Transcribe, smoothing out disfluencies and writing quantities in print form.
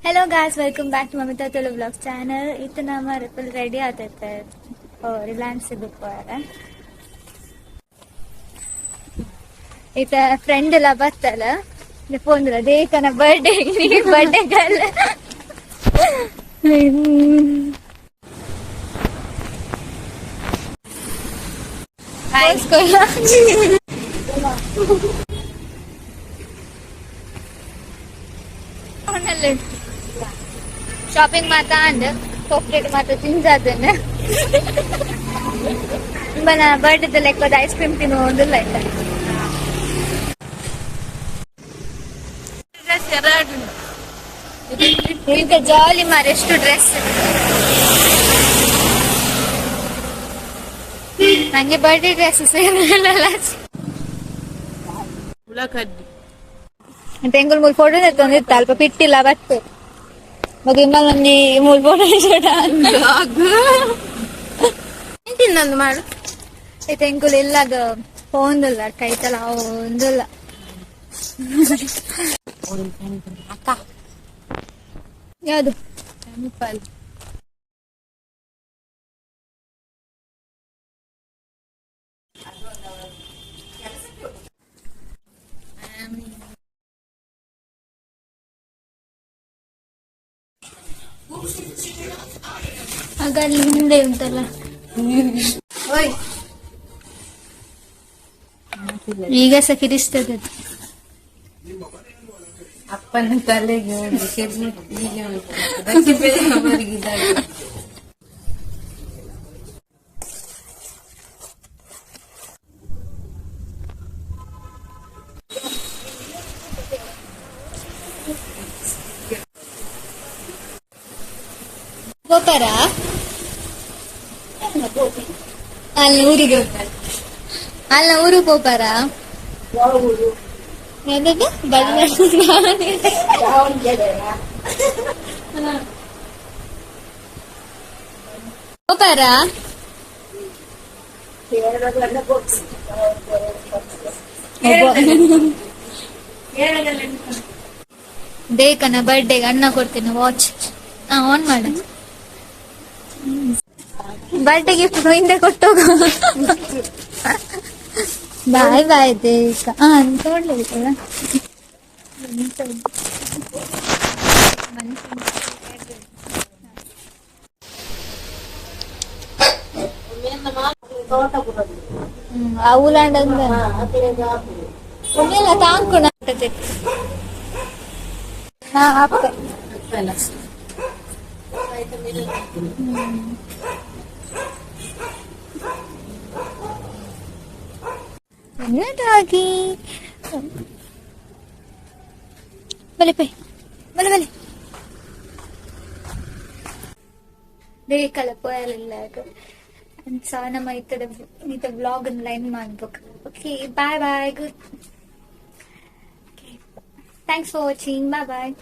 Hello guys, welcome back to Mamitha Tulu vlog channel. ಇತ್ತು ನಮ್ಮ full ready ಆತೈತೆ Reliance ಪೋಯರೆ. ಈತ ಫ್ರೆಂಡ್ ಎಲ್ಲ ಬರ್ತಲ್ಲ ಫೋನ್ ದೇಕನ ಬರ್ಡೇ ಬರ್ಡೇ ಗರ್ಲ್. ಶಾಪಿಂಗ್ ಮಾತಾ ಅಂದ್ ಚಾಕ್ಲೇಟ್ ಮಾತ ತಿಂಜಾದನ್ನ ಬನ ಬರ್ಡೇ ಲೆಕ್ಕದ ಐಸ್ ಕ್ರೀಮ್ ತಿನ್ನುವ ಒಂದಿಲ್ಲ ಆಯ್ತಾ. ಈಗ ಜಾಲಿ ಮಾರ್ ಎಷ್ಟು ಡ್ರೆಸ್ ನಂಗೆ ಬರ್ಡೇ ಡ್ರೆಸ್ ಸೇರಲ್ಲ. ಉಳ್ಳಾಗಡ್ಡಿ. ತೆಂಗುಲ್ ಮೂಲ್ ಫೋಟೋ ತಂದಿತ್ತ ಅಲ್ಪ ಪಿಟ್ಟಿಲ್ಲ ಬತ್ತು ಮಗ ಇಮ್ಮಲ್ ಒಂಜಿ ಮೂಲ್ ಫೋಟೋ ತಿನ್ನೊಂದು ಮಾಡು. ತೆಂಗುಲ್ ಇಲ್ಲದ ಫೋನ್ದಿಲ್ಲ ಕೈತಲ ಒಂದಿಲ್ಲ. ಅಕ್ಕ. ಯಾವುದು? ಟೆಂಪಲ್. ಆಗ ಅಲ್ಲಿ ಹಿಂದೆ ಉಂಟಲ್ಲ. ಓಯ್. ಈಗ ಸಹ ಕಿರಿಸ್ತದೆ ಅದು. ಅಪ್ಪನ ತಲೆಗೆ ಒಂದು ಕೆಮ್ಮು ಹೀಗೆ ಉಂಟು. ಅದಕ್ಕೆ ಬೇರೆ ಅವರಿಗೆ ಇದಾಗಿದೆ. ಪೋಪರ ಅಲ್ಲಿ ಊರಿಗೆ ಹೋಗ್ತಾರೆ. ಅಲ್ಲ ಊರು ಪೋಪರ ಯಾವ್ದದು? ಪೋಪರ ಬೇಕನ ಬರ್ಡೇಗೆ ಅಣ್ಣ ಕೊಡ್ತೇನೆ ವಾಚ್. ಹಾ ಆನ್ ಮಾಡು. ಬರ್ಡೇ ಗಿಫ್ಟ್ ಹಿಂದೆ ಕೊಟ್ಟೋಗು. Boy boy ದೇಕ. ಹಾ ತಗೊಳ್ಬೇಕಲ್ಲ. ಅವುಲಾಂಡ ಒಮ್ಮೆಲ್ಲ ತಾಂಕುಣ ಹಾ ಅಪ್ಪ. ಡಾಗಿ ಬಲೆ ಪೈ ಬಲೆ ಬಲೆ ಬೇಕಲ್ಲ ಪೋಯಲಿಲ್ಲ ಸೊ ನಮ್ಮ ಇತ್ತದ ಈತ ವ್ಲಾಗ್ ಲೈನ್ ಮಾಡ್ಬೇಕು. Okay, bye bye, good. Thanks for watching. Bye bye.